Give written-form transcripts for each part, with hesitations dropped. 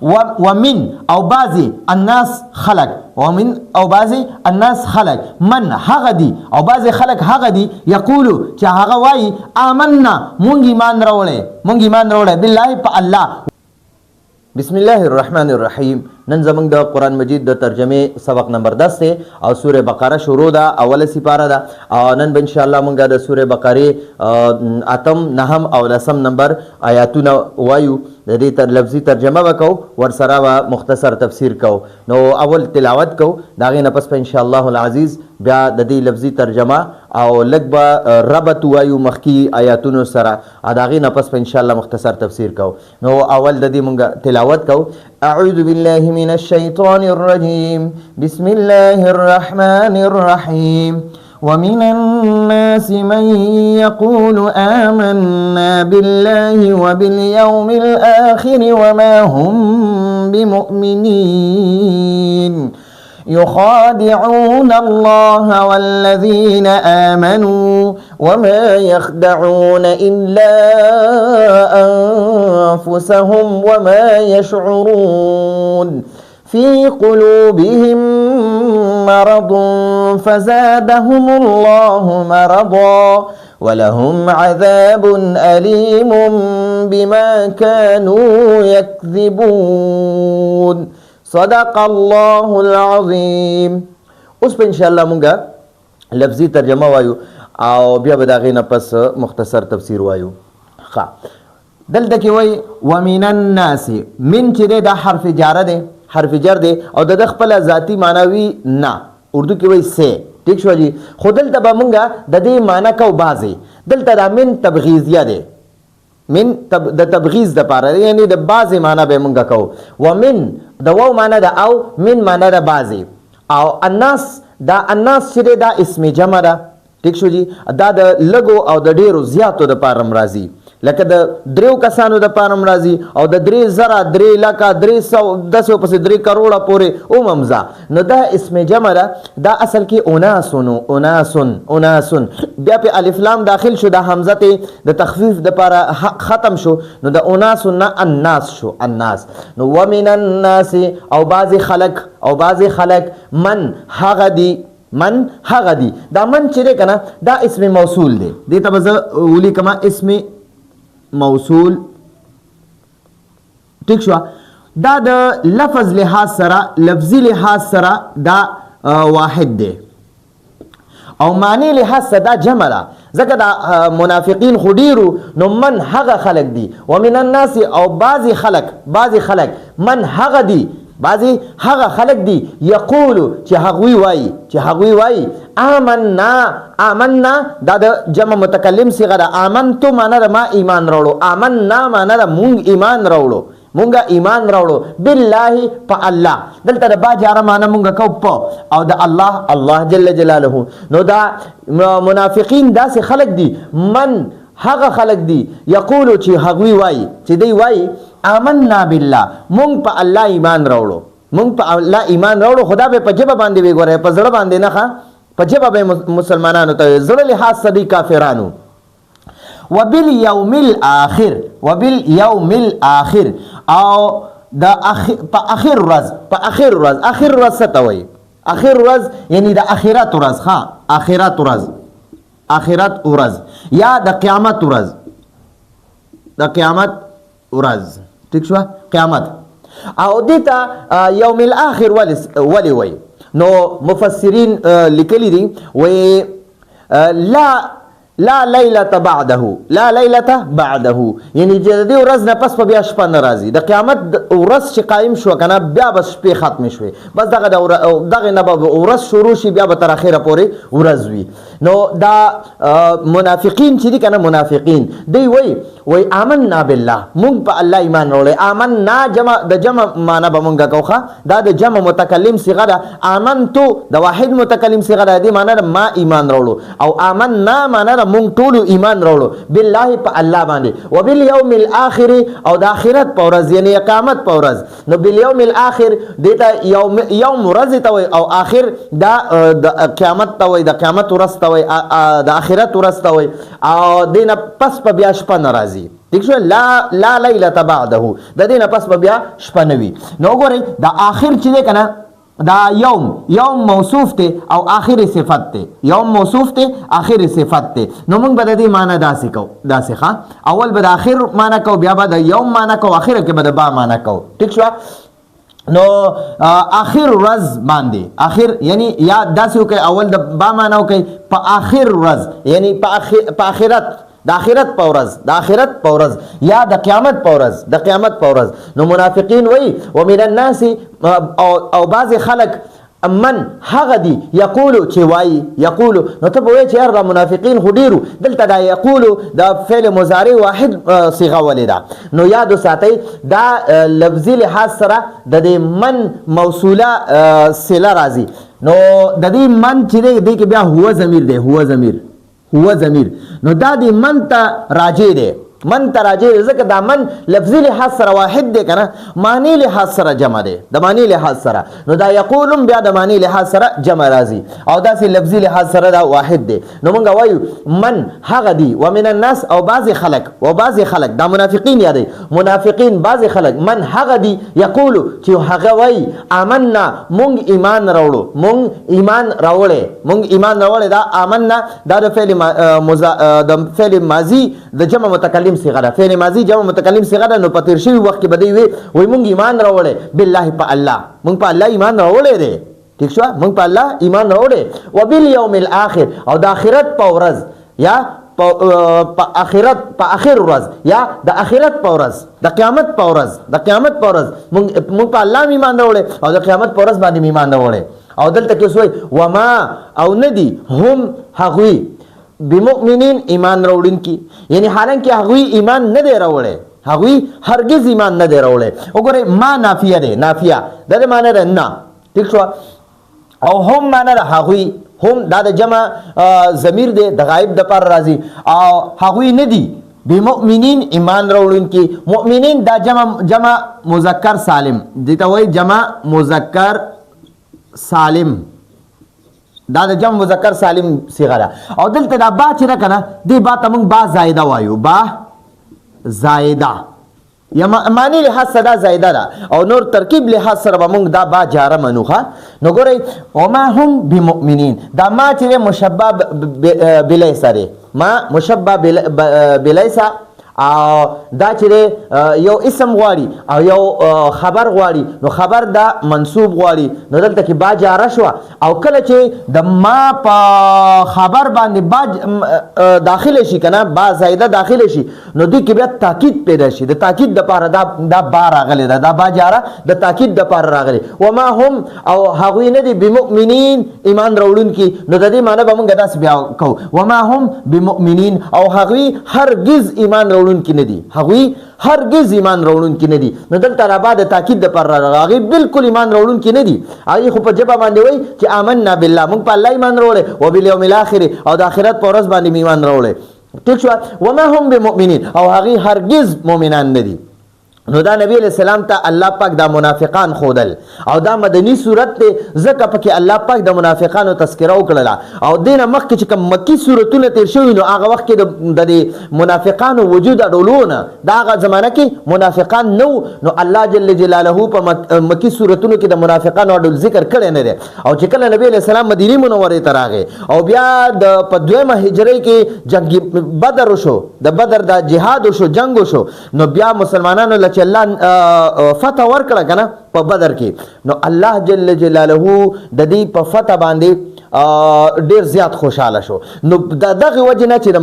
ومن او بعضی الناس خلق، ومن او بعضی الناس خلق، من هغه دي او بعضی خلق هغه دي، یقولو چې هغه وایي آمنا مونږ ایمان راوړی، مونږ ایمان راوړی بالله په الله. بسم الله الرحمن الرحیم. نن زمونږ د قرآن مجید د ترجمې سبق نمبر 10 دی او سوره بقره شروع ده، اوله سپاره ده. او نن به انشاءالله مونږ د سوره بقرې اتم، نهم او لسم نمبر آیاتونه وایو. د دې تر لفظي ترجمه به کوو، ورسره به مختصر تفسیر کوو. نو اول تلاوت کوو، د هغې نه پس به انشاءالله العزیز بیا د دې لفظي ترجمه او لږ به ربط وایو مخکي آیاتونو سره، او د هغې نه پس به انشاءالله مختصر تفسیر کوو. نو اول د دې مونږ تلاوت کوو. اعوذ بالله من الشیطان الرجیم، بسم الله الرحمن الرحیم. ومن الناس من يقول آمنا بالله وباليوم الآخر وما هم بمؤمنين يخادعون الله والذين آمنوا وما يخدعون إلا أنفسهم وما يشعرون في قلوبهم مرض فزادهم الله مرضا ولهم عذاب أليم بما كانوا يكذبون. صدق الله العظیم. اوس په انشاءالله مونږه لفظي ترجمه وایو او بیا به د هغې نه پس مختصر تفسیر وایو. ښه، دلته کې وایي ومن الناس، من چې دی دا حرف جاره دی، حرف جر دی او د ده خپله ذاتي معنا وي نه، اردو کې وایي سه، ټیک شو جی. خو دلته به مونږه د دې معنا کو بعضې، دلته دا من تبغیضیه دی، من د تبغیض د پاره دی، یعنی د بعضې معنا به مونږه کوو. ومن د واو معنا ده او من معنا ده بعضې، او الناس دا الناس چې دی دا اسم جمع ده، ټیک شو جی. دا د لږو او د ډېرو زیاتو د پاره هم راځي، لکه د دریو کسانو د پاره هم راځي او د 3000، 3 لکه، 300 داسې ورپسې 3 کروړه پورې هم همځه. نو دا اسم جمع ده، دا اصل کې اناسن، اناسن، اناسن، بیا په الف لام داخل شو، دا همزه ته د تخفیف د پاره ختم شو، نو د اناسن نه الناس شو، الناس. نو ومن الناس او بعضې خلک، او بعضې خلک من هغه دي، من هغه دي. دا من چې دی که نه دا اسم موصول دی، دې ته به زه ولیکم اسم موصول، ټیک شوه. دا د لفظ لحاظ سره، لفظي لحاظ سره دا واحد دی، او معنی لحاظ سره دا جمع ده، ځکه دا منافقین خو ډېرو، نو من هغه خلک دي. ومن الناس او بعضې خلک، بعضې خلک من هغه دي، بعضې هغه خلک دي، یقولو چې هغوی وایي، چې هغوی وایي آمنا، آمنا دا د جمع متکلم صیغه ده، آمنتو معنا ده ما ایمان راوړو، آمنا معنا ده مونږ ایمان راوړو، مونږ ایمان راوړو بالله په الله. دلته د با جاره معنا مونږ کو په، او د الله، الله جل جلاله. نو دا منافقین داسې خلک دي، من هغه خلک دي، یقولو چې هغوی وایي، چې دی وایي آمنا بالله، مونږ په الله ایمان راوړو، مونږ په الله ایمان راوړو. خدا به په ژبه باندې وي ګوره، په زړه باندې نه، ښه په ژبه به مسلمانانو ته وي، زړه لحاظ سره دی کافرانو. وبالیوم الاخر، وبالیوم الاخر او د په اخر ورځ، په اخر ورځ، اخر ورځ څه ته وایي؟ اخر ورځ یعنی د اخرت ورځ، ښه اخرت ورځ، اخرت ورځ یا د قیامت ورځ، د قیامت ورځ، ټیک شوه قیامت. او دې ته یوم الاخر ولې وایي؟ نو مفسرین لیکلي دي وایي لا لیلة بعده، لا لیلة بعده، یعنی چې د دې ورځ نه پس په بیا شپه نه راځي، د قیامت ورځ چې قایم شوه که نه بیا به شپې ختمې شوې، بس دغه د دغې نه به ورځ شروع شي، بیا به تر اخره پورې ورځ وي. نو دا منافقین چې دي که نه، منافقین دوی وایي، وایي آمنا بالله، مونږ په الله ایمان راوړی. آمنا جمع، د جمع معنا به مونږ کوو، ښه دا د جمع متکلم صیغه ده، آمنتو د واحد متکلم صیغه ده، دې معنا ده ما ایمان راوړو، او آمنا معنا ده مونږ ټولو ایمان راوړو بالله په الله باندې، وبالیوم الاخر او د آخرت په ورځ یعنی قیامت په ورځ. نو بالیوم الاخر دې ته یوم ورځ ته وایي، او آخر دا د قیامت ته وایي، د قیامت ورځ ته وایي، د آخرت ورځ ته وایي، او دې نه پس په بیا شپه نه راځي. ټیک شو؟ لا لا لیلة بعده، د دې نه پس به بیا شپه نه وي. نو وګورئ دا آخر چې دی که نه، دا یوم، یوم موصوف دی او آخر صفت دی. یوم موصوف دی، آخر صفت دی. نو موږ به د دې معنی داسې کوو، داسې ښه، اول به د آخر معنی کوو، بیا به د یوم معنی کوو، آخره کې به د با معنی کوو. ټیک شوه؟ نو آخر ورځ باندې، آخر یعنی یا داسې وکړئ، اول د با معنی وکړئ، په آخر ورځ یعنی په آخرت، د آخرت په ورځ، د آخرت په ورځ یا د قیامت په ورځ، د قیامت په ورځ. نو منافقین وایي، ومن الناس، او بعضې خلک، من هغه دي، یقولو چې وایي، یقولو. نو ته به وایې چې یار دا منافقین خو ډېرو، دلته دا یقولو د فعل مضارع واحد صیغه ولې ده؟ نو یاد وساتئ، دا لفظي لحاظ سره د دې من موصوله صله راځي. نو د دې من چې دی، دې کې بیا هو ضمیر دی، هو ضمیر، هو ضمیر. نو دا دې من ته راجع دی، من ته راجع دی، ځکه دا من لفظي لحاظ سره واحد دی که نه، معنی لحاظ سره جمع دی، د معنی لحاظ سره. نو دا یقولم بیا د معنی لحاظ سره جمع راځي او داسې لفظي لحاظ سره دا واحد دی. نو مونږ وایو من هغه دی، ومن الناس، او بعضې خلک، او بعضې خلک دا منافقین یادوي، منافقین بعضې خلک، من هغه دی، یقولو چې هغه وایي، آمنا مونږ ایمان راوړو، مونږ ایمان راوړی، مونږ ایمان راوړی. دا آمنا دا د فعل ماضي د جمع متکلم صیغه ده، فعل ماضي جمع متکلم صیغه ده. نو په تیر شوي وخت کې به دی وي، وایي مونږ ایمان راوړی، بالله په الله، مونږ په الله ایمان راوړی دی. ټیک شوه؟ مونږ په الله ایمان راوړی، وبالیوم الاخر، او د آخرت په ورځ، یا په آخرت، په آخر ورځ، یا د آخرت په ورځ، د قیامت په ورځ، د قیامت په ورځ مونږ په الله ایمان راوړی او د قیامت په ورځ باندې ایمان راوړی. او دلته کې سوی، وما او ندی، هم هغوی، بمؤمنین ایمان راوړونکي، یعنی حالانکه هغوی ایمان نه دی راوړی، هغوی هرګز ایمان نه دی راوړی. وګورئ، ما نافیه دی، نافیه د دې معنی ده نه. ټیک شوه؟ او هم معنی ده هغوی، هم دا د جمع ضمیر دی، د غایب د پر راځي. او هغوی نه دي بمؤمنین ایمان راوړونکي. مؤمنین دا جمع مذکر سالم دي ته وایي، جمع مذکر سالم، دا د جمع مذکر سالم صیغه ده. او دلته دا با چې ده که نه، دې با ته موږ با زایده وایو، با زایده، یا معنی لحاظ سره دا زایده ده او نور ترکیب لحاظ سره به موږ دا با جاره منو. ښه، نو ګورئ، وما هم بمؤمنین، دا ما چې دی مشبه بلیسه دی، ما مشبه بلیسه، او دا چې دی یو اسم غواړي او یو خبر غواړي، نو خبر دا منصوب غواړي. نو دلته کې با جاره شوه، او کله چې د ما په خبر باندې با داخله شي که نه، با زایده داخله شي، نو دې کې بیا تاکید پیدا شي. د تاکید دپاره دا با راغلی ده، دا با جاره د تاکید دپاره راغلی. وما هم او هغوی نه دي، بمؤمنین ایمان راوړونکي. نو د دې معنی به مونږ داسې بیا کوو، وما هم بمؤمنین، او هغوی هرګز ایمان راوړونکي نه دي، هغوی هرګز ایمان راوړونکي نه دي. نو دلته را با د تاکید دپاره راغلی، هغوی بالکل ایمان راوړونکي نه دي. هغوی خو په ژبه باندې وایي چې آمنا بالله، مونږ په الله ایمان راوړی، وبالیوم الاخر، او د آخرت په ورځ باندې ایمان راوړی. ټیک شوه؟ وما هم بمؤمنین، او هغوی هرګز مؤمنان نه دي. نو دا نبی علیہ السلام ته الله پاک دا منافقان خودل، او دا مدني صورت دی، ځکه پکې الله پاک د منافقانو تذکره وکړله. او دینه مخکې چې کوم مکی صورتونه تیر شوي، نو هغه وخت کې د دې منافقانو وجود اډولونه، دا هغه زمانه کې منافقان نه وو. نو الله جل جلاله په مکی صورتونو کې د منافقانو اډول ذکر کړی نه دی. او چې کله نبی علیہ السلام مدینې منورې ته راغی او بیا د په دویمه هجرۍ کې جنګ بدر وشو، د بدر د جهاد وشو، جنګ وشو، نو بیا مسلمانانو له چې الله فتح ورکړه که نه په بدر کې، نو الله جل جلاله د دې په فتح باندې ډیر زیات خوشحاله شو. نو د دغه وجې نه چې د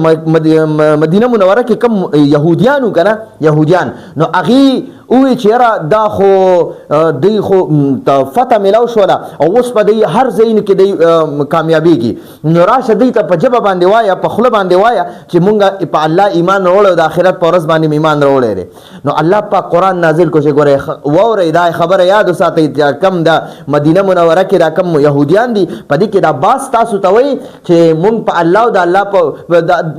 مدینه منوره کې کوم یهودیانو که نه، یهودیان، نو هغې وویل چې یاره دا خو دوی خو فتح میلاو شوله او اوس په دی هر ځایونو کې دی کامیابیږي، نو راشه دوی ته په ژبه باندې وایه، په خوله باندې وایه چې مونږ په الله ایمان راوړی او د آخرت په ورځ باندې ایمان راوړی دی. نو الله پاک قرآن نازل کو چې ګورئ، واورئ، دا خبره یاد وساتئ چې کم د مدینه منوره کې دا کم یهودیان دي، په دې کې دا باز تاسو ته وایي چې مونږ په الله او د الله په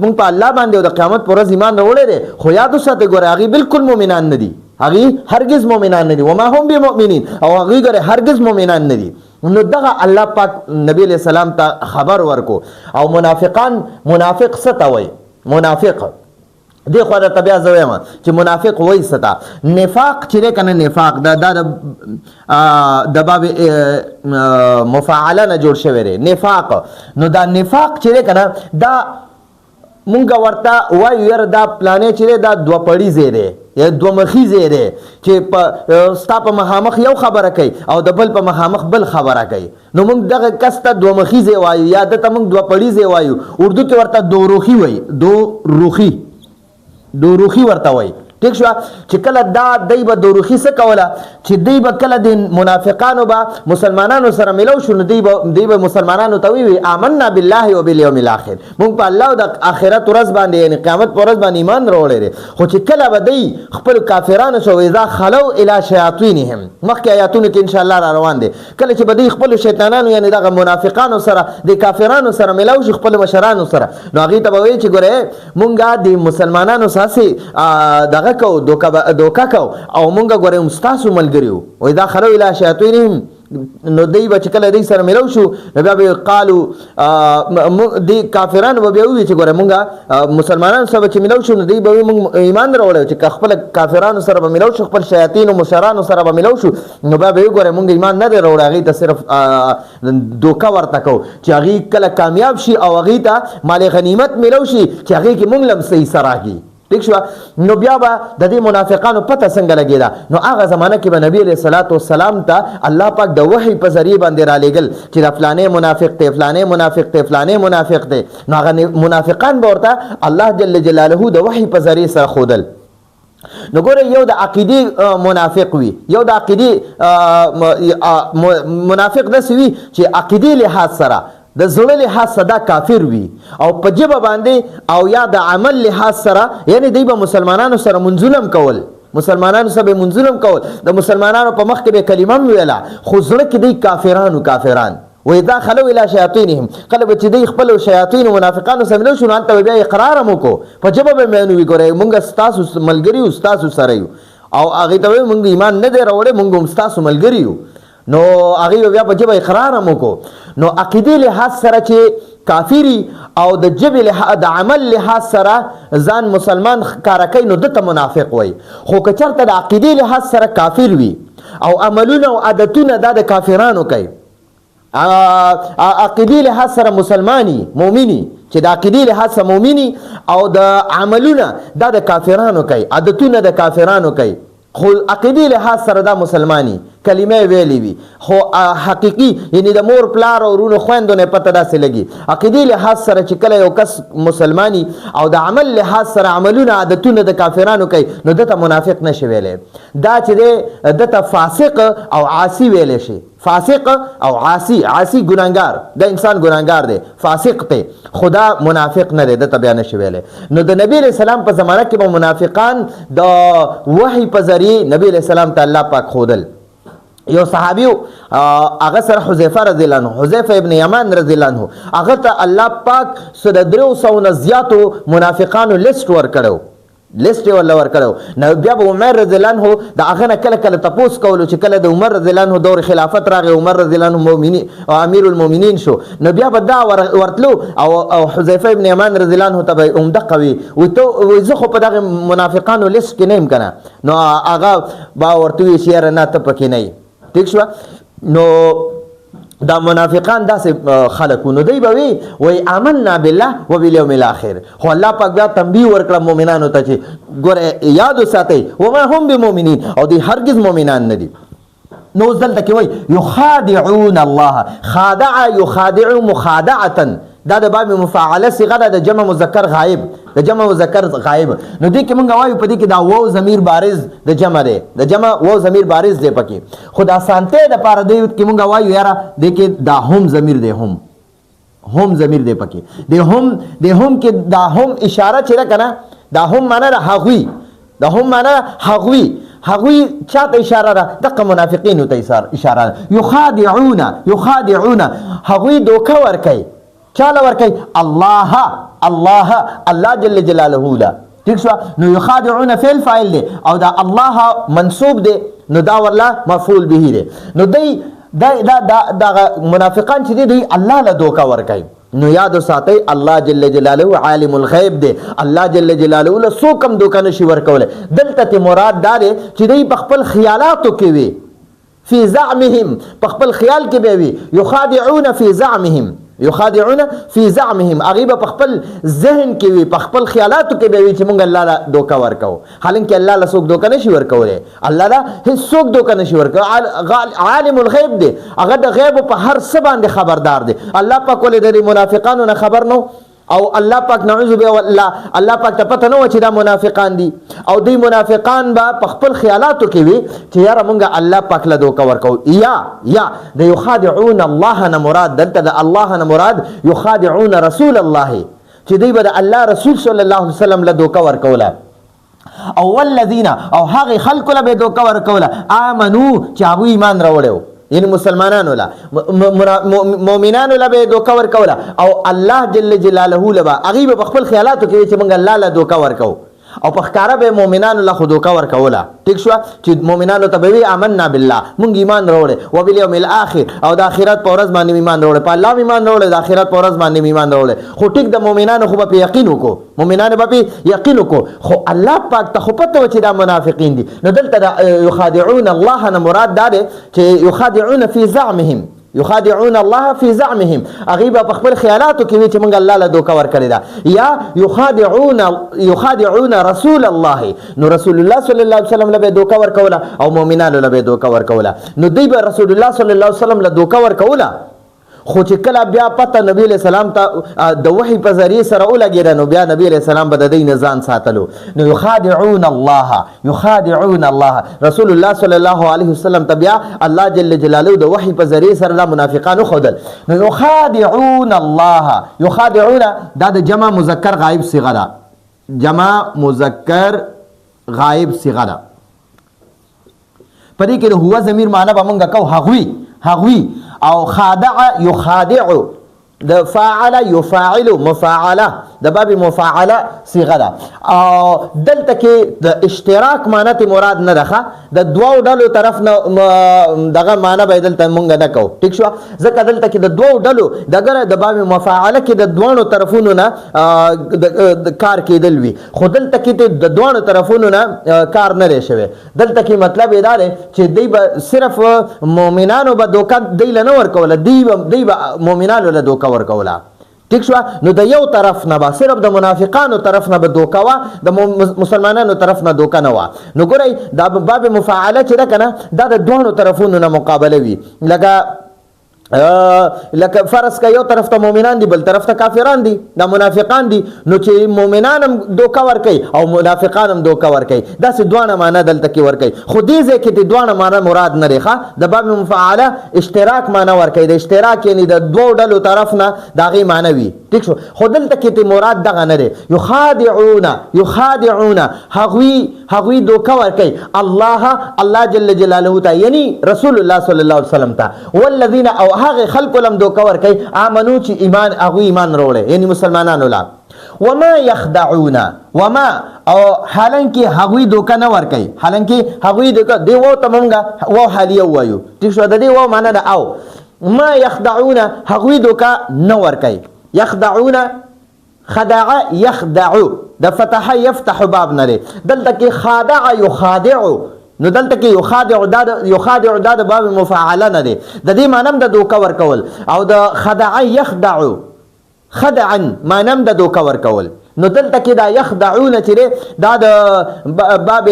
مونږ په الله باندې او د قیامت په ورځ ایمان راوړی دی، خو یاد وساتئ ګورئ، هغوی بالکل مؤمنان نه دي، هغوی هرګز مؤمنان نه دي. وما هم بمؤمنین، او هغوی ګورئ هرګز مؤمنان نه دي. نو دغه الله پاک نبی علیہ السلام ته خبر ورکو. او منافقان، منافق څه ته وایي؟ منافق دې خوا درته بیا زه وایم چې منافق وایي څه ته. نفاق چې دی که نه، نفاق دا دا د باب مفاعله نه جوړ شوی دی نفاق. نو دا نفاق چې دی که نه، دا مونږ ورته وایو یاره دا پلانی چې دی دا دوه پړیزی دی یا دوه مخیزی دی، چې په ستا په مخامخ یو خبره کوي او د بل په مخامخ بل خبره کوي. نو مونږ دغه کس ته دوه مخیزی وایو یا ده ته مونږ دوه پړیزی وایو. اردو کې ورته دوروخي وایي، دوروخي، دوروخي ورته وایي. ټیک شو؟ چې کله دا دی به دوروخي څه کوله، چې دی به کله د منافقانو به مسلمانانو سره ملو شو، نو دی به مسلمانانو ته وی آمنا بالله وبالیوم الاخر، مونږ په الله او د آخرت ورځ باندې یعنی قیامت پر ورځ باندې ایمان راوړی دی. خو چې کله به دی خپل کافرانو سره اذا خلو الی شیاطینهم، مخکې آیاتونو کې ان شاء الله را روان دی، کله چې به دی خپل شیطانانو یعنی دغه منافقانو سره د کافرانو سره ملاو شي، خپل مشرانو سره، نو هغې ته به وایي چې ګوره مونږه د مسلمانانو سره هسې دغه کوو، دوکه کوو او مونږ ګوره هم ستاسو ملګري یو. واذا خلو الی شیاطینهم، نو دی به چې کله دی سره ملو شو، نو بیا به قالو دی کافرانو به بیا ووایي چې ګوره مونږ مسلمانانو سره به چې ملو شو، نو دی به وایي مونږ ایمان راوړی، چې که خپل کافرانو سره به ملو شو، خپل شیاطینو مشرانو سره به ملو شو، نو بیا به وایي ګوره مونږ ایمان نه دی راوړی، هغې ته صرف دوکه ورته کوو چې هغې کله کامیاب شي او هغې ته مال غنیمت ملو شي چې هغې کې مونږ له هم څه حصه راکړي. ټیک شو؟ نو بیا به د دې منافقانو پته څنګه لګېده؟ نو هغه زمانه کې به نبی علیه الصلاة والسلام ته الله پاک د وحی په ذریعه باندې رالیږل چې دا فلانی منافق دی، فلانی منافق دی، فلانی منافق دی. نو هغه منافقان به ورته الله جل جلاله د وحی په ذریعه سره ښودل. نو ګوره یو د عقیدې منافق وي، یو د عقیدې منافق داسې وي چې عقیدې لحاظ سره د زړه لحاظ سره دا کافر وي او په ژبه باندې او یا د عمل لحاظ سره، یعنی دی به مسلمانانو سره منځونه هم کول، مسلمانانو سره به منځونه هم کول، د مسلمانانو په مخ کې به کلمه هم ویله، خو زړه کې دی کافرانو کافران. واذا خلو الى شیاطینهم، کله به چې دی خپلو شیاطینو منافقانو سره ملو شو، نو هلته به بیا اقرار هم وکړو، په ژبه به بیان وي ګورئ مونږ ستاسو ملګري یو، ستاسو سره یو، او هغې ته وایي مونږ ایمان نه دی راوړی، مونږ هم ستاسو ملګري یو. نو هغې به بیا په ژبه اقرار هم وکړو. نو عقیدې لحاظ سره چې کافري او د ژبې د عمل لحاظ سره ځان مسلمان ښکاره کوي، نو ده ته منافق وایي. خو که چېرته د عقیدې لحاظ سره کافر وي او عملونه او عادتونه دا د کافرانو کوي، عقیدې لحاظ سره مسلمانی مؤمنی، چې د عقیدې لحاظ سره مؤمنی او د عملونه دا د کافرانو کوي، عادتونه د کافرانو کوي، خو عقیدې لحاظ سره دا مسلمانی کلمه ویلې وي، خو حقیقي یعنی د مور پلار او وروڼو خویندو نه پته داسې لګي. عقیدې لحاظ سره چې کله یو کس مسلمانی او د عمل لحاظ سره عملونه عادتونه د کافرانو کوي، نو ده ته منافق نشي ویلی، دا چې دی ده ته فاسق او عاصي ویلی شي. فاسق او عاصي، عاصي ګناهګار، دا انسان ګناهګار دی، فاسق دی، خو دا منافق نه دی، ده ته بیا نشي ویلی. نو د نبی علیه السلام په زمانه کې به منافقان د وحی په ذریعه نبی علیه السلام ته الله پاک ښودل. یو صحابي هغه سره حذیفه رضی الله عنه، حذیفه ابن یمان رضی الله عنه، هغه ته الله پاک څه د 300 نه زیاتو منافقانو لیست ورکړی، لیست یې ورله ورکړی. نو بیا به عمر رضی الله عنه د هغه نه کله کله تپوس کولو، چې کله د عمر رضی الله عنه دور خلافت راغی، عمر رضی الله عنه مؤمنی او امیر المؤمنین شو، نو بیا به دا ورتلو او حذیفه ابن یمان رضی الله عنه ته به همدقه وي، وایي ته وایي زه خو په دغه منافقانو لیست کې نه یم که نه؟ نو هغه به ورته ووایي چې یاره نه، ته پکې نه یې. ټیک شوه؟ نو دا منافقان داسې خلک وو، نو دوی به وي وایي آمنا بالله وبالیوم الاخر. خو الله پاک بیا تنبیه ورکړه مؤمنانو ته چې ګوره یاد وساتئ، وما هم بمؤمنین، او دوی هرګز مؤمنان نه دي. نو اوس دلته کې وایي یخادعون الله، خادع یخادع مخادعة، دا د باب مفاعله صیغه ده د جمع مذکر غایب، د جمع مذکر غایب. نو دې کې مونږ وایو په دې کې دا واو ضمیر بارز د جمع دی، د جمع واو ضمیر بارز دی پکې، خو د اسانتۍ دپاره دې کې مونږ وایو یاره دې کې دا هم ضمیر دی، هم هم ضمیر دی پکې، د هم، د هم کې دا هم اشاره چې ده که نه، دا هم معنا ده هغوی، دا هم معنا ده هغوی، هغوی چاته اشاره ده؟ دقه منافقینو ته اشاره ده. یخادعون، یخادعون، هغوی دوکه ورکوي، چاله ورکوي؟ الله، الله، الله جل جلاله له. ټیک شو؟ نو یخادعون فعل فاعل دی او دا الله منصوب دی، نو دا ورله مفعول به دی. نو دی دا دا دغه منافقان چې دي، دوی الله له دوکه ورکوي. نو یاد وساتئ الله جل جلاله عالم الغیب دی، الله جل جلاله له څوک هم دوکه نشي ورکولی. دلته ترې مراد دا دی چې دوی په خپل خیالاتو کې وي، فی زعمهم، په خپل خیال کې به وي، یخادعون فی زعمهم، یخادعون فی زعمهم، هغوی به په خپل ذهن کې وي، په خپل خیالاتو کې به وي چې مونږ الله له دوکه ورکوو، حالانکه الله له څوک دوکه نشي ورکولی، الله له هیڅ څوک دوکه نشي ورکولی، عالم الغیب دی، هغه د غیب په هر څه باندې خبردار دی. الله پاک ولې د دې منافقانو نه خبر نه او الله پاک نعوذ بالله الله پاک ته پته نه وه چې دا منافقان دي، او دوی منافقان به په خپل خیالاتو کې وي چې یاره مونږ الله پاک له دوکه ورکوو. یا د یخادعون الله نه مراد دلته د الله نه مراد یخادعون رسول الله، چې دوی به د الله رسول صلی الله علیه وسلم له دوکه ورکوله، او والذین او هغې خلکو له به یې دوکه ورکوله آمنو چې هغوی ایمان راوړی و، یعنی مسلمانانو له مؤمنانو له به یې دوکه ورکوله، او الله جل جلاله له به هغوی به په خپل خیالاتو کې وي چې موږ الله له دوکه ورکوو، او په ښکاره به مؤمنانو له خو دوکه ورکوله. ټیک شوه چې مؤمنانو ته به وي آمنا بالله، موږ ایمان راوړی، وبالیوم الاخر، او د آخرت په ورځ باندې ایمان راوړی، په الله ایمان راوړی، د آخرت په ورځ باندې ایمان راوړی. خو ټیک د مؤمنانو خو به پې یقین وکړو، مؤمنانو به پې یقین وکړو، خو الله پاک ته خو پته وه چې دا منافقین دي. نو دلته د یخادعون الله نه مراد دا دی چې یخادعون فی زعمهم، یخادعون الله فی زعمهم، هغوی به په خپل خیالاتو کې وي چې موږ الله له دوکه ورکړې ده، یا یخادعون رسول الله، نو رسول الله صلی الله علیه وسلم له به یې دوکه ورکوله او مؤمنانو له به یې دوکه ورکوله. نو دوی به رسول الله صلی الله علیه وسلم له دوکه ورکوله، خو چې کله بیا پته نبی علیه السلام ته د وحی په ذریعې سره ولګېده، نو بیا نبی علیه السلام به د دوی نه ځان ساتلو. نو یخادعون الله، یخادعون الله، رسول الله صلی الله علیه وسلم ته بیا الله جل جلاله د وحی په ذریعې سره دا منافقان وښودل. نو یخادعون الله، یخادعون دا د جمع مذکر غایب صیغه ده، جمع مذکر غایب صیغه ده. په دې کې د هو ضمیر معنی به مونږ کوو هغوی، هغوی، او خادع یخادع د فاعل یفاعل مفاعله د باب مفاعله صیغه ده. او دلته کې د اشتراک معنی ته مراد نه ده، د دوو ډلو طرف نه دغه معنی به دلته مونږ نه کوو. ټیک شوه، ځکه دلته کې د دوو ډلو دګره د باب مفاعله کې د دواړو طرفونو نه کار کېدل وي، خو دلته کې د دواړو طرفونو نه کار نه دی شوی. دلته کې مطلب یې دا دی چې دوی به صرف مؤمنانو به دوکه دوی له نه ورکوله، دوی به مؤمنانو له دوکه ورکوله. ټیک شوه، نو د یو طرف نه به صرف د منافقانو طرف نه به دوکه وه، د مسلمانانو طرف نه دوکه نه وه. نو ګورئ دا باب مفاعله چې ده که نه، دا د دواړو طرفونو نه مقابله وي. لکه فرض که یو طرف ته مؤمنان دي، بل طرف ته کافران دي، دا منافقان دي، نو چې مؤمنان هم دوکه ورکوي او منافقان هم دوکه ورکوي، داسې دواړه معنی دلته کې ورکوي. خو دې ځای کې د دواړه معنی مراد نه دی، ښه د باب مفاعله اشتراک معنی ورکوي، د اشتراک یعنی د دوو ډلو طرف نه د هغې معنی وي. ټیک شو، خو دلته کې ته مراد دغه نه دی. یخادعون، یخادعون هغوی دوکه ورکوي الله، الله جل جلاله ته، یعنی رسول الله صلی الله علیه وسلم ته، والذین او هغې خلکو لم دوکه ورکوي آمنو چې ایمان هغوی ایمان راوړی، یعنی مسلمانانو له. وما یخدعون، وما او حالانکه هغوی دوکه نه ورکوي، حالانکه هغوی دوکه دې واو ته مونږ واو حالیه ووایو. ټیک شو، د دې واو معنی ده او ما یخدعون، هغوی دوکه نه ورکوي. یخدعون خدع یخدع د فتح یفتح باب نه دی، دلته کې خادع یخادع، نو دلته کې یخادع دا یخادع دا د باب مفاعله نه دی، د دې معنی هم د دوکه ورکول، او د خدع یخدع خدعا معنی هم د دوکه ورکول. نو دلته کې دا یخدعون چې دی دا د باب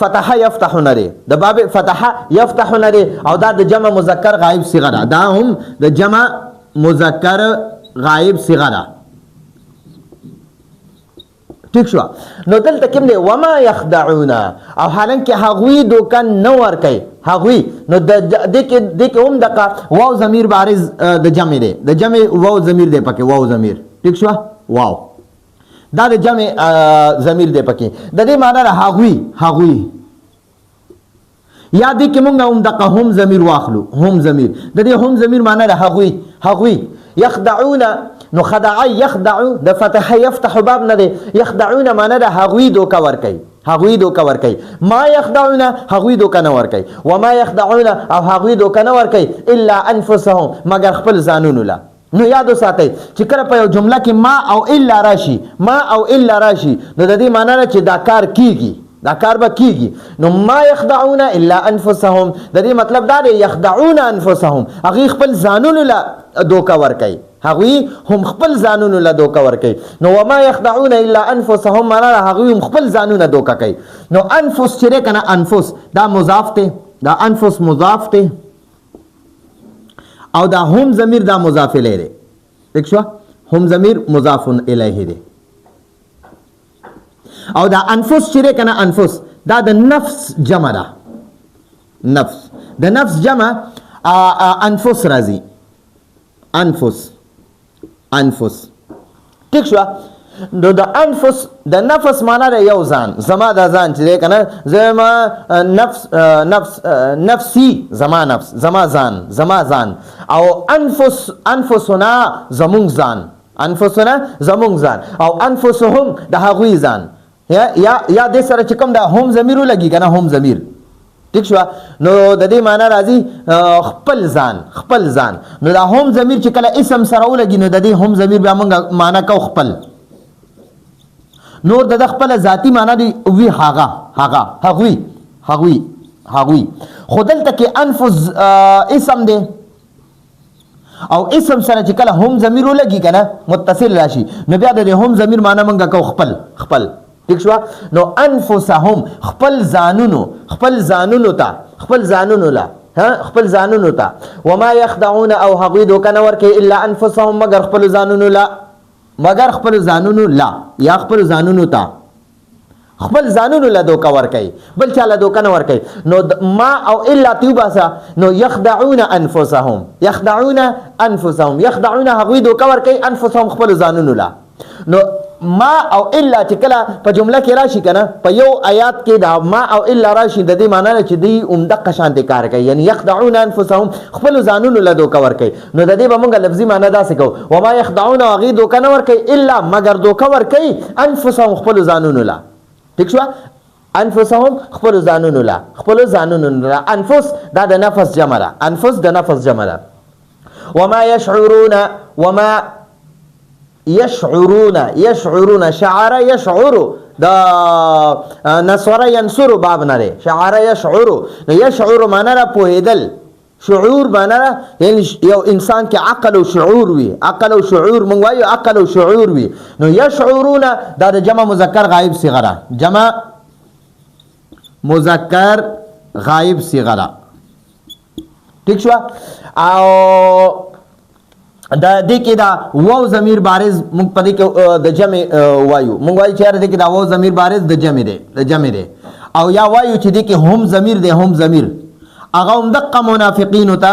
فتح یفتح نه دی، د باب فتح یفتح نه دی، او دا د جمع مذکر غایب صیغه ده، دا هم د جمع مذکر غایب صیغه ده. ټیک شو، نو دلته کوم دی وما یخدعون، او حالانکه هغوی دوکه نه ورکوي هغوی، نو د دې کې هم دغه واو ضمیر بارز د جمع دی، د جمع واو ضمیر دی پکې، واو ضمیر. ټیک شو، واو دا د جمع ضمیر دی پکې، د دې معنی ده هغوی، هغوی، یا دې کې مونږ هم دغه هم ضمیر واخلو، هم ضمیر، د دې هم ضمیر معنی ده هغوی، هغوی یخدعون، نو خدع یخدع د فتح یفتح باب نه دی، یخدعون معنی ده هغوی دوکه ورکوي، هغوی دوکه ورکوي. ما یخدعون، هغوی دوکه نه ورکوي. وما یخدعون، او هغوی دوکه نه ورکوي الا انفسهم، مګر خپل ځانونو له. نو یاد وساتئ چې کله په یو جمله کې ما او الا راشي، ما او الا راشي، نو د دې معنی ده چې دا کار کیږي، دا کار به کیږي. نو ما یخدعون الا انفسهم، د دې مطلب دا دی یخدعون انفسهم، هغوی خپل ځانونو له دوکه ورکوي، هغوی هم خپل ځانونو له دوکه ورکوي. نو وما یخدعون الا انفسهم معنا ده هغوی هم خپل ځانونه دوکه کوي. نو انفس چې دی که نه، انفس دا مضاف دی، دا انفس مضاف دی او دا هم ضمیر دا مضاف الیه دی. ټیک شوه؟ هم ضمیر مضاف الیه دی. او دا انفس چې دی که نه، انفس دا د نفس جمع ده، نفس د نفس جمع انفس راځي، انفس انفس. ټیک شوه؟ نو د انفس د نفس معنا ده یو ځان، زما د ځان چې دی که نه، زما نفس، نفس نفسي، زما نفس، زما ځان، زما ځان. او انفس انفسنا زمونږ ځان، انفسنا زمونږ ځان، او انفسهم د هغوی ځان. یا یا یا دې سره چې کوم دا هم ضمیر ولګي که نه، هم ضمیر، ټیک شوه؟ نو د دې معنا راځي خپل ځان، خپل ځان. نو دا هم ضمیر چې کله اسم سره ولګي، نو د دې هم ضمیر بیا موږ معنا کو خپل. نور د خپل ذاتی معنا دی وی هغه هغه هغوی هغوی هغوی. خو دلته کې انفس اسم دی او اسم سره چې کله هم ضمیر ولګي کنه، متصل راشي، نو بیا د هم ضمیر معنا مونږ کو خپل، خپل. ټیک شو؟ نو انفسهم خپل ځانونو، خپل ځانونو ته، خپل ځانونو له، ها، خپل ځانونو ته. وما يخدعون، او هغوی دوکه نه ورکوي الا انفسهم، مګر خپل ځانونو له، مګر خپل ځانونو له، یا خپل ځانونو ته، خپل ځانونو له دوکه ورکوي، بل چا له دوکه نه ورکوي. نو ما او الا ته وباسه، نو یخدعون انفسهم، یخدعون انفسهم، یخدعون هغوی دوکه ورکوي انفسهم خپل ځانونو له. نو ما او الا چې کله په جمله کې راشي کنه، په یو آیات کې دا ما او الا راشي، د دې معنی ده چې دوی همدقه شانتې کار کوي، یعنی یخدعون انفسهم خپلو ځانونو له دوکه ورکوي. نو د دې به مونږ لفظي معنی داسې کوو، وما یخدعون، هغوی دوکه نه ورکوي الا، مګر دوکه ورکوي انفسهم خپلو ځانونو له. ټیک شوه؟ انفسهم خپلو ځانونو له، خپلو ځانونو له. انفس دا د نفس جمع ده، انفس د نفس جمع ده. وما یشعرون، وما یشعرون، یشعرون شعر یشعر د نصر ینصر باب نه دی، شعر یشعر. نو یشعر معنا را پوهېدل، شعور معنا را یعنی یو انسان کې عقل او شعور وي، عقل او شعور مونږ وایو عقل او شعور وي. نو یشعرون دا د جمع مذکر غایب صیغه ده، جمع مذکر غایب صیغه ده. ټیک شوه؟ او د دې کې دا واو ضمیر بارز موږ په دې کې د جمع وایو، موږ وایو چې یاره دې کې دا واو ضمیر بارز د جمع دی، د جمع دی. او یا وایو چې دې کې هم ضمیر دی، هم ضمیر هغه هم دقه منافقینو ته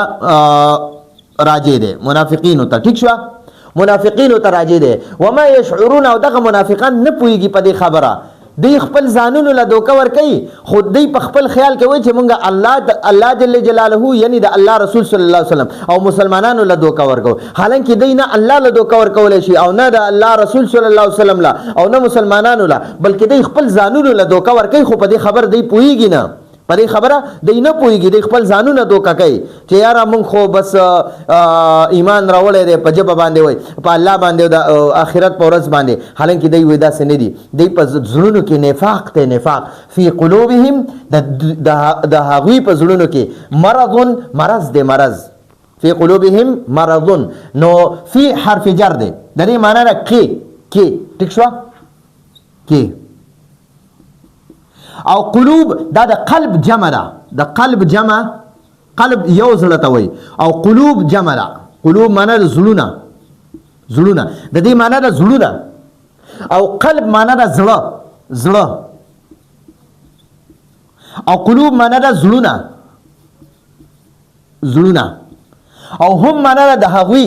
راجع دی، منافقینو ته. ټیک شوه؟ منافقینو ته راجع دی. وما یشعرون، او دغه منافقان نه پوهېږي په دې خبره، دوی خپل ځانونو له دوکه ورکوي، خو دوی په خپل خیال کې وایي چې مونږ الله الله جل جلاله یعنی د الله رسول صلی الله علیه وسلم او مسلمانانو له دوکه ورکوو، حالانکه دوی نه الله له دوکه ورکولی شي او نه د الله رسول صلی الله علیه وسلم له او نه مسلمانانو له، بلکې دوی خپل ځانونو له دوکه ورکوي، خو په دې خبر دوی پوهېږي نه، په دې خبره دوی نه پوهېږي، دوی خپل ځانونه دوکه کوي چې یاره مونږ خو بس ایمان راوړی دی، په ژبه باندې وایي په الله باندې او د آخرت په ورځ باندې، حالانکه دوی وایي داسې نه دي، دوی په زړونو کې نفاق دی، نفاق فی قلوبهم د هغوی په زړونو کې مرض، مرض دی، مرض فی قلوبهم مرض. نو فی حرف جر دی، د دې معنی ده کې، کې. ټیک شوه؟ کې. او قلوب دا د قلب جمع ده، د قلب جمع، قلب یو زړه ته وایي، او قلوب جمع ده، قلوب معنا د زړونه، زړونه د دې معنا ده زړونه، او قلب معنا ده زړه، زړه، او قلوب معنا ده زړونه، زړونه، او هم معنا ده د هغوی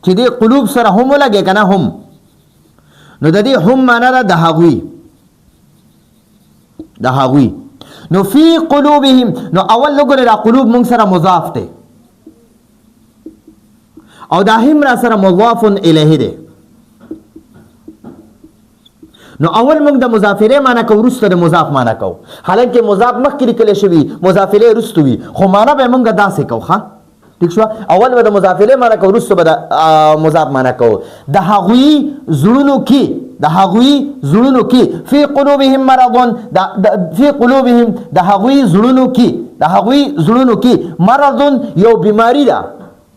چې دې قلوب سره هم ولګي که نه هم، نو د دې هم معنا ده د هغوی، د هغوی. نو فی قلوبهم، نو اول وګوره دا قلوب مونږ سره مضاف دی او دا هم را سره مضاف الیه دی. نو اول موږ د مضاف الیه معنی کوو، وروسته د مضاف معنی کوو، حالانکه مضاف مخکې لیکل شوی، مضاف الیه وروسته وي، خو معنی به موږ داسې کوو. ښه ټیک شو، اول به د مضاف الیه معنی کوو، وروسته به د مضاف معنی کوو. د هغوی زړونو کې، د هغوی زړونو کې، فی قلوبهم مرض، فی قلوبهم، د هغوی زړونو کې، د هغوی زړونو کې مرض یو بیماری ده،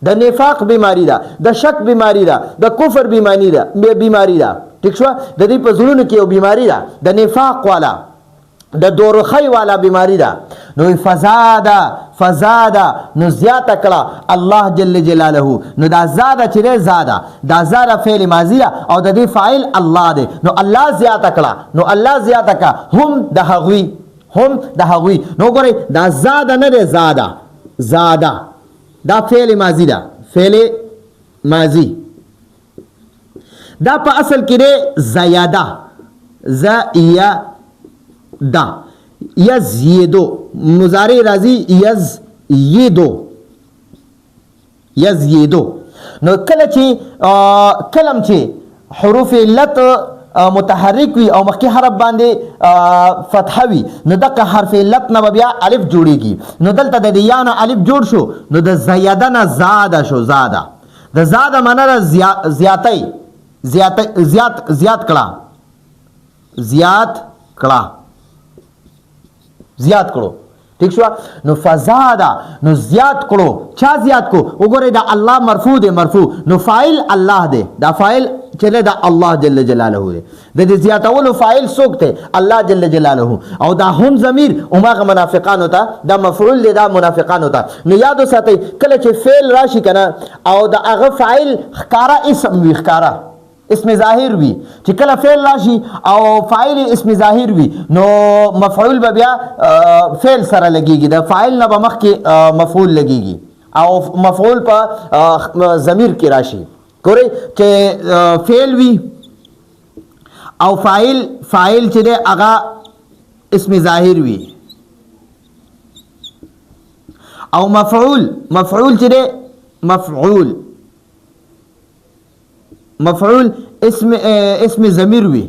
د نفاق بیماری ده، د شک بیماری ده، د کفر بیماری ده، بیماری ده. ټیک شو، د دې په زړونو کې یو بیماری ده، د نفاق والا، د دورخی والا بیماری ده. نو فزاده، فزاده نو زیاته کړه الله جل جلاله. نو دا زاده چې دی، زاده، دا زاده فعل ماضی ده او د دې فاعل الله دی. نو الله زیاته کړه، نو الله زیاته کړه هم د هغوی، هم د هغوی. نو ګورئ دا زاده نه دی، زاده، زاده دا فعل ماضی ده، فعل ماضی دا په اصل کې دی زیاده، زیاده، یزیدو، مضارع راځي یزیدو، یزیدو. نو کله چې کلم چې حروف علت متحرک وي او مخکې حرف باندې فتحه وي، نو دغه حرف علت نه به بیا الف جوړیږي. نو دلته د یا نه الف جوړ شو، نو د زیاده نه زاده شو. زاده، د زاده معنی ده زیاتی، زیاتی، زیات، زیات کړه، زیات کړه، زیات کړو. ټیک شو، نو فزاده نو زیات کړو. چا زیات کو؟ وګورئ دا الله مرفوع دی، مرفوع، نو فاعل الله دی. دا فاعل چې دی دا الله جل جلاله دی. د دې زیاتولو فاعل څوک دی؟ الله جل جلاله. او دا هم ضمیر هماغه منافقانو ته، دا مفعول دی، دا منافقانو ته. نو یاد وساتئ کله چې فعل راشي که نه او د هغه فاعل ښکاره اسم وي، ښکاره اسم ظاهر وي، چې کله فعل راشي او فاعل اسم ظاهر وي، نو مفعول به بیا فعل سره لګیږي، د فاعل نه به مخکې مفعول لګیږي او مفعول په ضمیر کې راشي. ګورئ چې فعل وي او فاعل، فاعل چې دی هغه اسم ظاهر وي او مفعول، مفعول چې دی، مفعول، مفعول اسم، اسم ضمیر وي،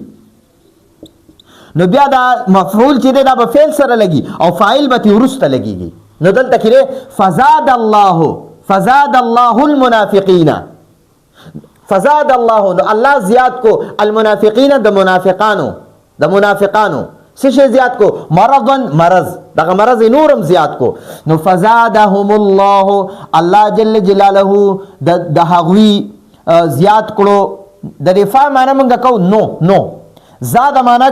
نو بیا دا مفعول چې دی دا به فعل سره لګي او فاعل به ترې وروسته لګیږي. نو دلته کې دی فزاد الله، فزاد الله المنافقین، فزاد الله نو الله زیات کو المنافقین د منافقانو، د منافقانو څه شی زیات کو؟ مرضا، مرض، دغه مرض یې نور هم زیات کو. نو فزادهم الله، الله جل جلاله د هغوی زیات کړو. د دې فا معنی مونږ کوو نو، نو زاد معنی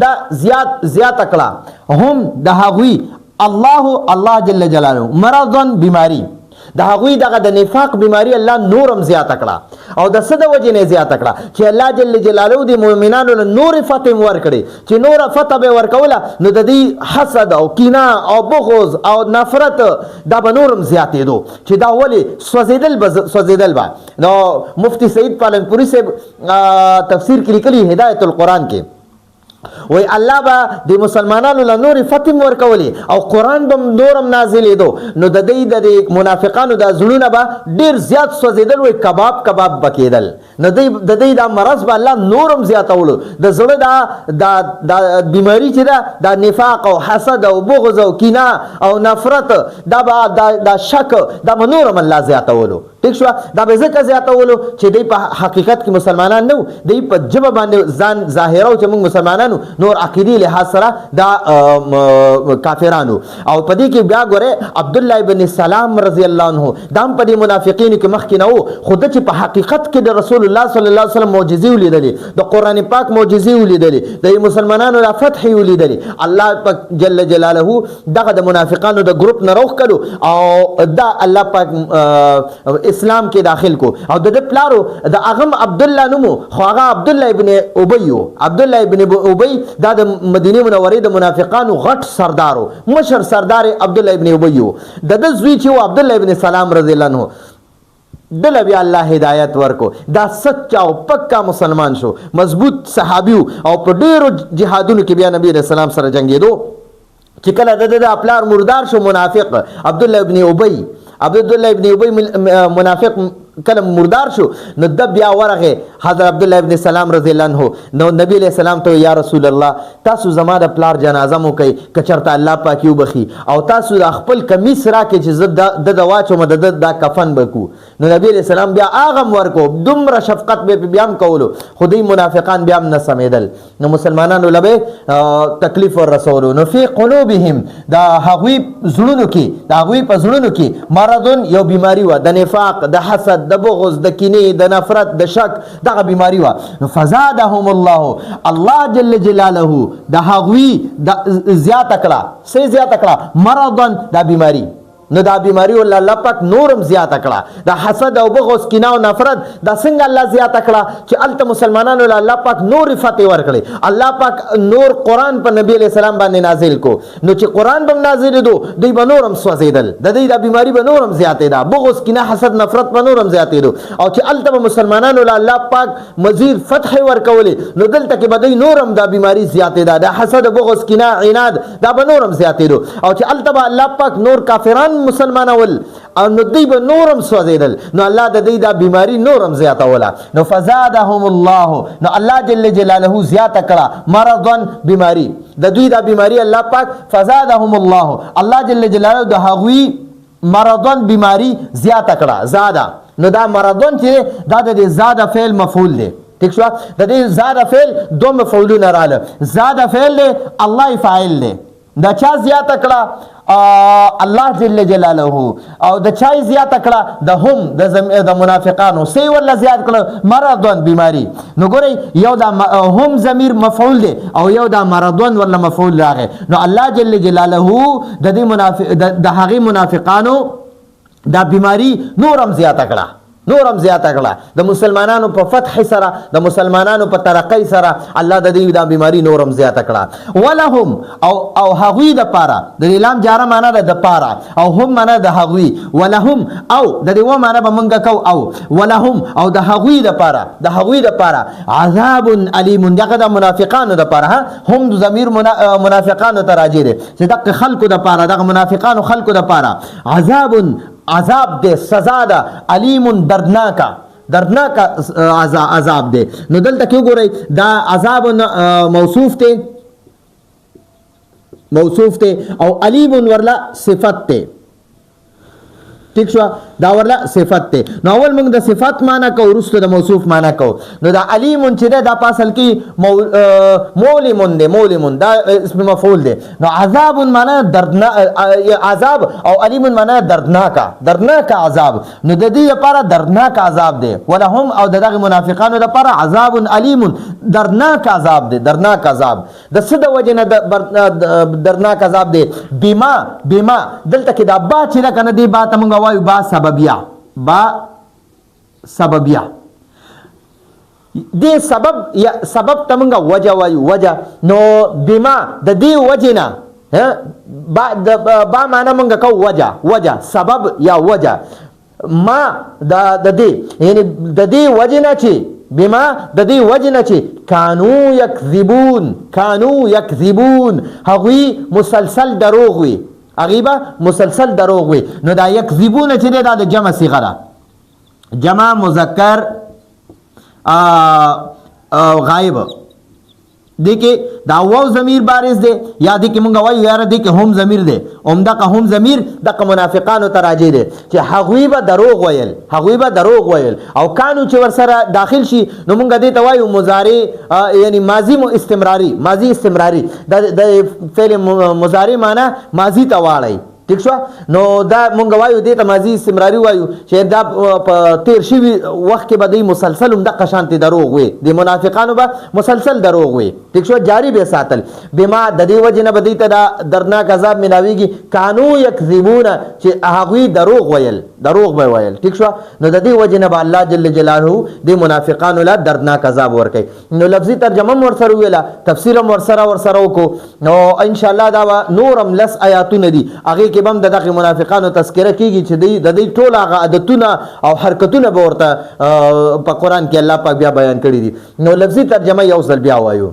دا زیات، زیات کړه هم د هغوی الله، الله جل جلاله مرضا بیماری، د هغوی دغه د نفاق بیماری الله نورم زیاته کړه. او د څه د وجې نه زیاته کړه؟ چې الله جل جلاله د مؤمنانو له نورې فتح هم ورکړي، چې نوره فتح به یې ورکوله نو د دې حسد او کینه او بغض او نفرت دا به نورم زیاتېدو، چې دا ولې سوځېدل به، سوځېدل به. نو مفتي سعید پالنپوري صاحب تفسیر کې لیکلي هدایت القرآن کې، وای الله به د مسلمانانو له نورې فتح هم ورکولې او قرآن به هم نور هم نازلېدو، نو د دوی د دې منافقانو دا زړونه به ډېر زیات سوځېدل، وای کباب کباب به کېدل. نو د دوی دا مرض به الله نور هم زیاتولو، د زړه دا، دا، دا بیماری چې ده، دا نفاق او حسد او بغض او کینه او نفرت، دا به دا، دا شک، دا به نور هم الله زیاتولو. ټیک شوه، دا به ځکه زیاتولو چې دوی په حقیقت کې مسلمانان نه وو، دوی په ژبه باندې ځان ظاهرو چې موږ مسلمانان وو، نور عقیدې لحاظ سره دا کافران وو. او په دې کې بیا ګورئ عبدالله ابن سلام رضی الله عنه دا هم په دې منافقینو کې مخکې نه وو، خو ده چې په حقیقت کې د رسول الله صلی الله علیه وسلم معجزې ولیدلې، د قرآن پاک معجزې ولیدلې، د مسلمانانو دا فتحې ولیدلې، الله پاک جل جلاله دغه د منافقانو د ګروپ نه راوښکلو او دا الله پاک اسلام کې داخل کو. او د ده پلارو د هغه هم عبدالله نوم و، خو هغه عبدالله ابن ابی و. عبدالله ابن ابی دا د مدینې منورې د منافقانو غټ سردار و، مشر سردار عبدالله ابن ابی و. د ده زوی چې و عبدالله ابن سلام رضی الله عنه، ده له بیا الله هدایت ورکو، دا سچا او پکا مسلمان شو، مضبوط صحابي و او په ډېرو جهادونو کې بیا نبی علیه السلام سره جنګېدو. چې کله د ده د پلار مردار شو منافق عبدالله ابن ابی، عبدالله ابن ابی منافق کله مردار شو، نو د بیا ورغه حضرت عبد الله ابن سلام رضی الله عنه، نو نبی علیہ السلام ته، یا رسول الله، تاسو زما د پلار جنازه مو کوي که چرته الله پاک یو بخي، او تاسو د خپل کمیس راکې چې زه د واچوم، د دا کفن بکو. نو نبی علیہ السلام بیا هغه ورکو. دومره شفقت به بیا هم کولو، خو دوی منافقان بیا هم نه سمیدل، نو مسلمانانو له به تکلیف ور رسولو. نو فی قلوبهم، د هغوی زړونو کې، د هغوی په زړونو کې مرض، یو بیماری وه، د نفاق، د حسد، د بغض، د کینې، د نفرت، د شک، دغه بیماری وه. نو فزادهم الله، الله جل جلاله د هغوی د زیاته کړه. څه زیاته کړه؟ مرضا، دا بیماری. نو دا بیماری ول الله پاک نورم زیاته کړه. د حسد او بغض، کینه او نفرت دا څنګه الله زیاته کړه؟ چې الته مسلمانانو له الله پاک نور فتح ورکړي، الله پاک نور قرآن په نبی علیہ السلام باندې نازل کو. نو چې قرآن بم نازل دو، دوی به نورم سوځیدل، د دې دا بیماری به نورم زیاتې ده، بغض، کینه، حسد، نفرت به نورم زیاتې دو. او چې الته به مسلمانانو له الله پاک مزید فتح ورکولې، نو دلته کې به دوی نورم دا بیماری زیاتې ده، د حسد، بغض، کینه، عناد دا به نورم زیاتې دو. او چې الته به الله پاک نور کافران مسلمانول او نو دوی به نورم سوځیدل، نو الله د دوی دا بیماری نورم زیاتوله. نو فزادهم الله، نو الله جل جلاله زیاته کړه مرضا، بیماری د دوی، دا بیماری الله پاک، فزادهم الله، الله جل جلاله د هغوی مرضا، بیماری زیاته کړه. زاده، نو دا مرضا چې دا د زاده فعل مفعول دی. ټیک شو؟ د دې زاده فعل دو مفعولونه رااله. زاده فعل دی، الله فاعل دی. دا چا زیاته کړه؟ الله جل جلاله. او د چا زیاته کړه؟ د هم د منافقانو. سی ولا زیات کړه؟ مرضون، بیماری. نو ګورئ، یو دا هم ضمیر مفعول دی او یو دا مرضون ولا مفعول راغی. نو الله جل جلاله د دې منافق د هغه منافقانو دا بیماری نورم زیاته کړه، نورم زیاته کړه. د مسلمانانو په فتح سره، د مسلمانانو په ترقۍ سره الله د دې دا بیماری نورم زیاته کړه. ولهم، او هغوی د پاره، د لام جاره معنا ده د پاره او هم معنا د هغوی. ولهم او د دې و معنا به مونږ کو او، ولهم او د هغوی د پاره، د هغوی د پاره عذاب الیم. دغه د منافقانو د پاره، هم ضمیر منافقانو ته راجع دی، چې دغه خلکو د پاره، دغه منافقانو خلکو د پاره عذاب، عذاب دی، سزا ده، الیم، دردناکه، دردناک عذاب دی. نو دلته کې وګورئ، دا عذاب موصوف دی، موصوف دی او الیم ورله صفت دی. ټیک شو؟ دا ورله صفت دی. نو اول موږ د صفت معنا کو، وروسته د موصوف معنا کو. نو دا الیم چې ده، دا په اصل کې مولم دی، مولم دا اسم مفعول دی. نو عذاب معنا دردنا عذاب او الیم معنا دردناکه، دردناک عذاب. نو د دې لپاره دردناک عذاب دی. ولهم، او دغه منافقانو لپاره عذاب الیم، دردناک عذاب دی. دردناک عذاب د څه د وجې نه دردناک عذاب دی؟ بما، بما دلته کې دا با چې ده که نه، دې با ته مونږ وایو با سببیه، با سببیه. دې سبب یا سبب ته مونږ وجه وایو، وجه. نو بما د دې وجې نه، با د با معنا مونږ کو وجه، وجه، سبب یا وجه. ما د د دې، یعنی د دې وجې نه چې، بما د دې وجې نه چې کانو یکذبون، کانو یکذبون، هغوی مسلسل دروغ وي، هغوی به مسلسل دروغ وي. نو دا یکذبون چې دی، دا د جمع صیغه ده، جمع مذکر غایب. دې کې دا واو ضمیر بارز دی، یا دې کې مونږ وایو یاره دې کې هم ضمیر دی. هم دغه هم ضمیر دغه منافقانو ته راجع دی چې هغوی به دروغ ویل، هغوی به دروغ ویل. او کانو چې ورسره داخل شي، نو مونږ دې ته وایو مضارع، یعنی ماضی مو استمراری، ماضی استمراری. د فعل مضارع معنی ماضی ته واړی. ټیک شو؟ نو دا مونږ وایو دې ته ماضی استمراری وایو، چې دا په تیر شوي وخت کې به دوی مسلسل هم دقه شانتې دروغ وي، د منافقانو به مسلسل دروغ وي. ټیک شو؟ جاری به ساتل. بما د دې وجې نه به دوی ته دا دردناک عذاب ملاویږي، کانو یکذبون، چې هغوی دروغ ویل، دروغ به ویل. ټیک شو؟ نو د دې وجې نه به الله جل جلاله د منافقانو له دردناک عذاب ورکوي. نو لفظي ترجمه هم ورسره وویله، تفسیر هم ورسره وکړو. نو ان شاء الله دا به نور هم لس آیاتونه دي، هغې کې به هم د دغه منافقانو تذکره کیږي، چې دی د دې ټول هغه عادتونه او حرکتونه به ورته په قرآن کې الله پاک بیا بیان کړي دي. نو لفظي ترجمه یو ځل بیا وایو.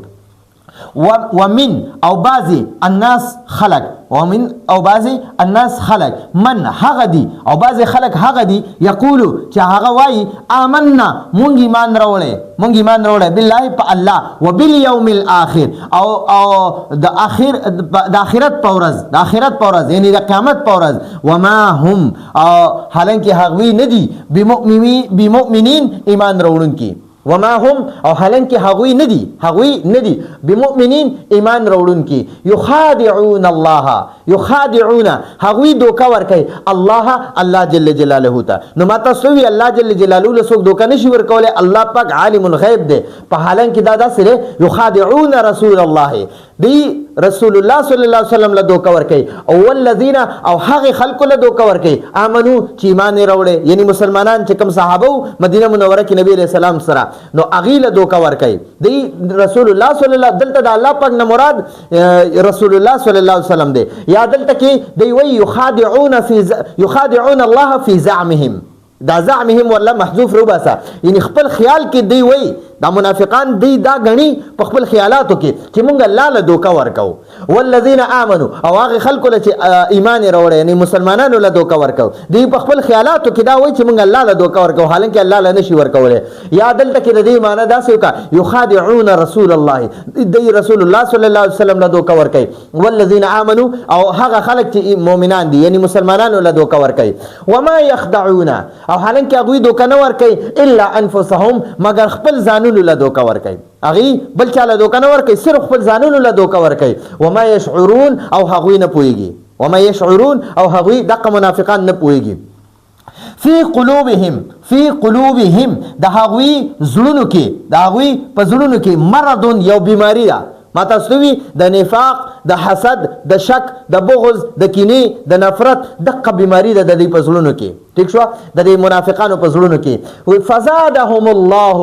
ومن او بعضی الناس خلق، ومن او بعضی الناس خلق، من هغه دي او بعضی خلق هغه دي، یقولو چې هغه وایي آمنا مونږ ایمان راوړی، مونږ ایمان راوړی بالله په الله، وبالیوم الاخر او او د اخر د آخرت په ورځ، د آخرت په ورځ یعنی د قیامت په ورځ، وما هم او حالانکه هغوی نه دي بمؤمنین ایمان راوړونکي، وما هم او حالانکه هغوی نه دي، هغوی نه دي بمؤمنین ایمان راوړونکي، یخادعون الله، یخادعون هغوی دوکه ورکوي الله الله جل جلاله ته. نو ما تاسو وی الله جل جلاله له څوک دوکه نشي ورکولی، الله پاک عالم الغیب دی. په حالانکه دا داسې دی یخادعون رسول الله، دی رسول الله صلی الله علیه وسلم له دوکه ورکوي، او والذین او هغې خلکو له دوکه ورکوي آمنو چې ایمان یې راوړی، یعنی مسلمانان چې کوم صحابه وو مدینه منوره کې نبی علیه السلام سره، نو هغې له دوکه ورکوي دی رسول الله صلی الله. دلته د الله پاک نه مراد رسول الله صلی الله علیه وسلم دی، یا دلته کې دی وایي یخادعون فی یخادعون الله فی زعمهم، دا زعمهم والله محذوف روباسه، یعنی خپل خیال کې دی وایي دا منافقان دی دا غني په خپل خیالاتو کې چې مونږ الله له دوکه ورکو، والذین آمنو او هغه خلکو له چې ایمان یې راوړی یعنی مسلمانانو له دوکه ورکو، دی په خپل خیالاتو کې دا وایي چې مونږ الله له دوکه ورکو، حالانکه الله له نشي ورکولی. یا دلته کې د دې معنی داسې وکړه یخادعون رسول الله، دی رسول الله صلی الله علیه وسلم له دوکه ورکوي، والذین آمنو او هغه خلک چې مؤمنان دي یعنی مسلمانانو له دوکه ورکوي، وما یخدعون او حالانکه هغوی دوکه نه ورکوي الا انفسهم مګر خپل ځانونو له دوکه ورکوي، هغوی بل چا له دوکه نه ورکوي، صرف خپل ځانونو له دوکه ورکوي، وما یشعرون او هغوی نه پوهېږي، وما یشعرون او هغوی دقه منافقان نه پوهېږي. فی قلوبهم، فی قلوبهم د هغوی زړونو کې، د هغوی په زړونو کې مرض یو بیماری ده. ما تاسو ته وی د نفاق، د حسد، د شک، د بغض، د کینې، د نفرت دقه بیماری ده د دوی په زړونو کې. ټیک شوه، د دې منافقانو په زړونو کې. فزادهم الله،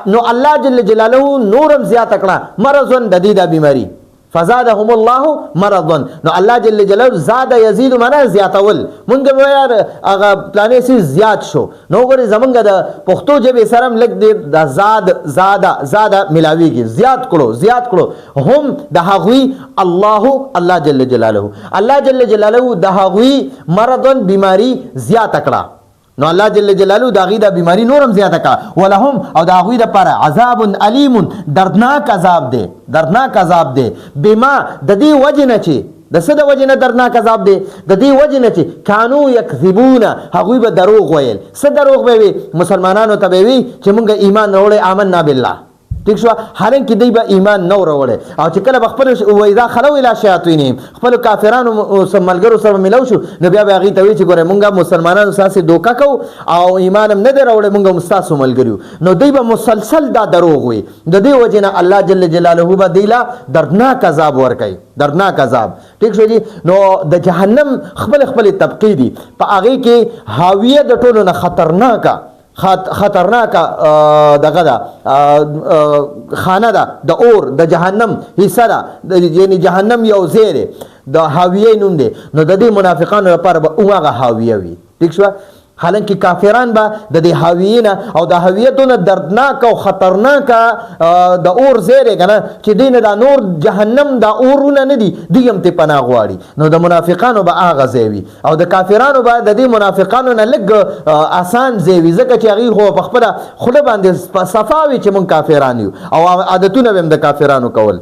نو الله جل جلاله نورم زیاته کړه مرض د دې دا بیماری، فزادهم الله مرضا، نو الله جل جلاله زاد یزيد معنا زیاتول، مونږ به یار هغه پلانې څیز زیات شو، نو وګورئ زمونږ د پښتو ژبې سره هم لږ ډېر د زاد زاده زاده ملاویږي، زیات کړو زیات کړو هم د هغوی الله الله جل جلاله، الله جل جلاله د هغوی مرضا بیماری زیاته کړه، نو الله جل جلاله د هغوی دا بیماری نورم زیاته کړه، ولهم او د هغوی دپاره عذاب الیم دردناک عذاب دی، دردناک عذاب دی، بما د دې وجې نه چې د څه د وجې نه دردناک عذاب دی، د دې وجې نه چې کانو یکذبون هغوی به دروغ ویل. څه دروغ به وي؟ مسلمانانو ته به وي چې مونږ ایمان راوړی آمنا بالله، ټیک شوه، حالانکه دوی به ایمان نه وروړی، او چې کله به خپل واذا خلو الی شیاطینهم خپلو کافرانو ملګرو سره ملو شو، نو بیا به هغوی ته وایي چې ګورئ مونږ مسلمانانو ستاسې دوکه کوو او ایمان هم نه دی راوړی، مونږ هم ستاسو ملګري یو، نو دوی به مسلسل دا دروغ وي. د دې وجې نه الله جل جلاله به دوی له دردناک عذاب ورکوي، دردناک عذاب. ټیک شو جی. نو د جهنم خپل خپلې طبقې دي، په هغې کې هاویه د ټولو نه خطرناکه خطرناکه دغه ده خانه ده، د اور د جهنم حصه ده، یعنی جهنم یو ځای دی، د هاویې نوم دی. نو د دې منافقانو لپاره به هماغه هاویه وي. ټیک شوه. حالانکه کافران به د دې هاویې نه، او د هاویه دونه دردناک او خطرناکه د اور ځای دی که نه، چې دوی نه دا نور جهنم دا اورونه نه دي، دوی هم ترې پناه غواړي. نو د منافقانو به هغه ځای وي، او د کافرانو به د دې منافقانو نه لږ اسان ځای وي، ځکه چې هغوی خو په خپله خوله باندې صفا وي چې موږ کافران یو، او عادتونه به هم د کافرانو کول.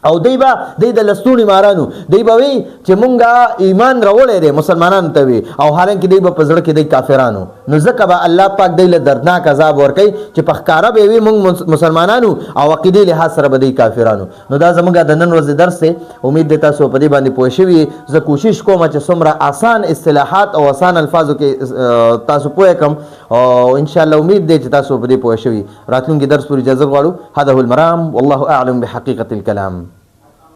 او دوی به دوی د لستوڼي مارانو، دوی به وي چې مونږ ایمان راوړی دی مسلمانانو ته وي، او حالانکه دوی به په زړه کې دوی کافرانو. نو ځکه به الله پاک دوی له دردناک عذاب ورکوي چې په ښکاره به وي مونږ مسلمانانو، او عقیدې لحاظ سره به دوی کافرانو. نو دا زمونږ د نن ورځې درس دی، امید دی تاسو په دې باندې پوه شوي. زه کوشش کوم چې څومره اسان اصطلاحات او اسان الفاظو کې تاسو پوه کړم، او ان شاء الله امید دی چې تاسو په دې پوه شوي. راتلونکي درس پورې اجازه غواړو. هذا هو المرام والله اعلم بحقیقة الكلام.